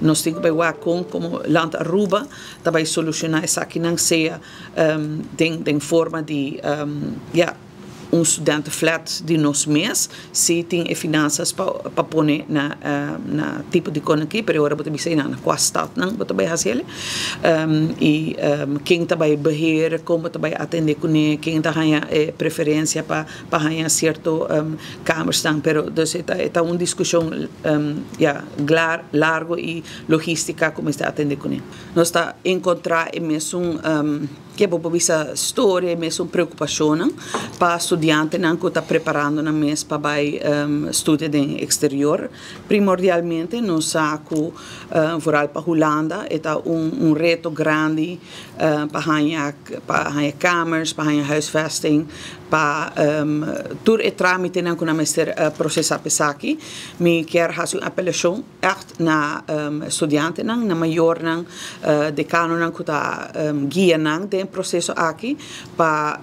Nos tin cu bay wak con como Land Aruba ta bay soluciona esakinan, sea den forma di ja, un studentenflat di nos mes, si tin e finanzas pa pone na tipo di cos aki, pero ora bo ta bisa na cua stad nan bo ta bay haci y ken ta bay beheer, con ta bay atende cune, ken ta haya preferencia pa haya cierto kamers dan, pero dus e ta un discusion ja, largo y logistica con ta atende cune. Nos ta encontra e mesun cu bo bisa storia, mesun preocupacion pa studiantenan cu ta preparando nan mes pa bay studia den exterior. Primordialmente, nos sa cu vooral pa Hulanda, ta un reto grandi pa kamers, pa huisvesting, pa tur e tramitenan cu nan mester procesa pa esaki. Mi kier haci un apelacion echt na studiantenan, na mayornan, decanonan cu ta guia nan den proceso aki pa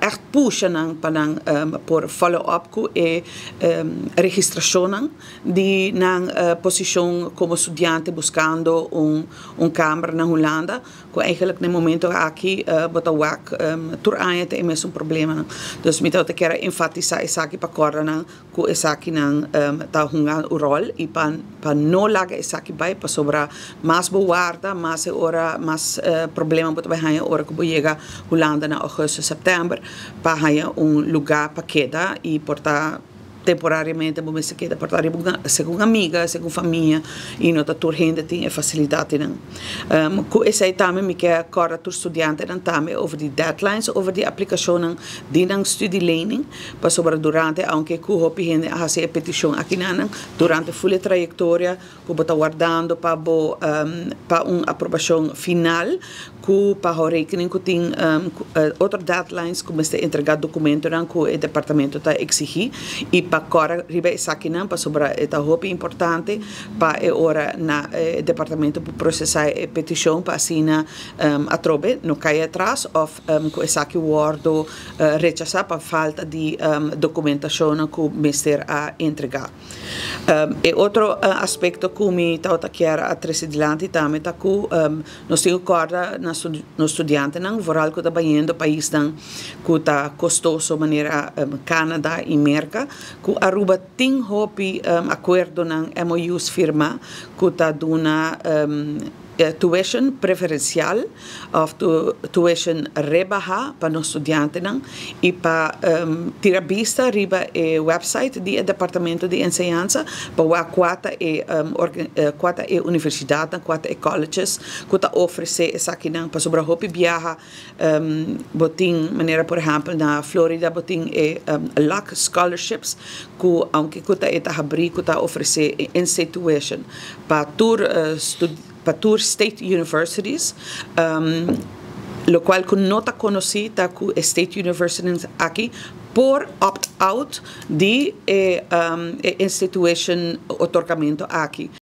echt pusha nan pa nan por follow up cu e registracion di nan posicion como studiante buscando un kamer na Hulanda, cu eigenlijk na momento aki bo ta wak tur aña tin mesun problema. Dus mi ta kier enfatisa esaki pa corda nan cu esaki nan ta hunga un rol y pa no laga esaki bay, pasobra mas bo warda, mas ora mas problema bo ta haya ora cu bo yega Hulanda na augustus, september, pa haya un lugar pa keda y por ta temporariamente bo mester keda por ta serca un amiga, serca un famia, y no ta tur hende tin e facilidadnan. Cu esey tambe mi kier corda tur studiantenan tambe over di deadlines, over di aplicacion di nan studielening, pasobra durante, aunke cu hopi hende a haci e peticion aki nan, durante full trayectoria cu bo ta wardando pa un aprobacion final, cu pa rekening cu tin otro deadlines cu mester entrega documentonan cu e departamento ta exigi, y pa corda riba esakinan, pasobra ta hopi importante pa e ora na departamento pa procesa e peticion pa asina atrobe no cay atras of cu esaki wordo rechasa pa falta di documentacion cu mester a entrega. E otro aspecto cu mi ta kier a trece dilanti tambe ta cu nos tin corda na nos studiantenan, vooral cu ta bayendo paisnan cu ta costoso manera Canada y Merca, cu Aruba tin hopi acuerdonan, MOUs firma cu ta duna tuition preferencial of tuition rebaha pa nos studiantenan, y pa tira bista riba e website di Departamento di Enseñansa pa wak cua ta e universidad, cua ta e colleges cu ta ofrece esakinan, pasobra hopi biaha bo tin manera, por ehempel, na Florida bo tin e Luck Scholarships cu, aunke cu ta eta habri, cu ta ofrece in-state tuition pa tur state universities, locual cu no ta conoci ta cu state universities aki por opt out di e in-state tuition otorgamento aki.